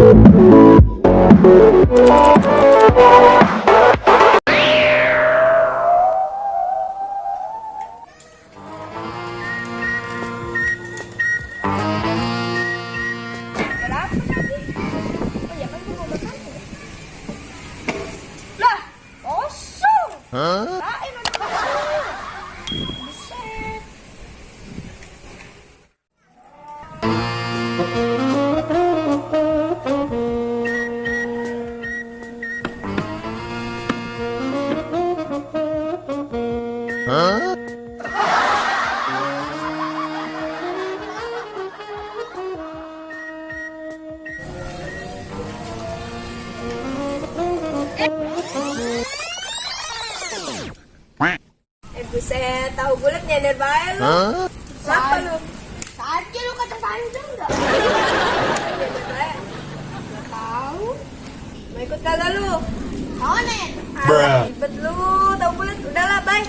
Lah, kosong. Kain ada buset. Buset, tahu bulat nyender bae lu. Siapa lu? Saatnya lu kata panjang enggak? Nyender bae. Enggak tahu. Mau ikut kagak lu? Mau nih. Ribet lu, tahu bulat. Udahlah, bye.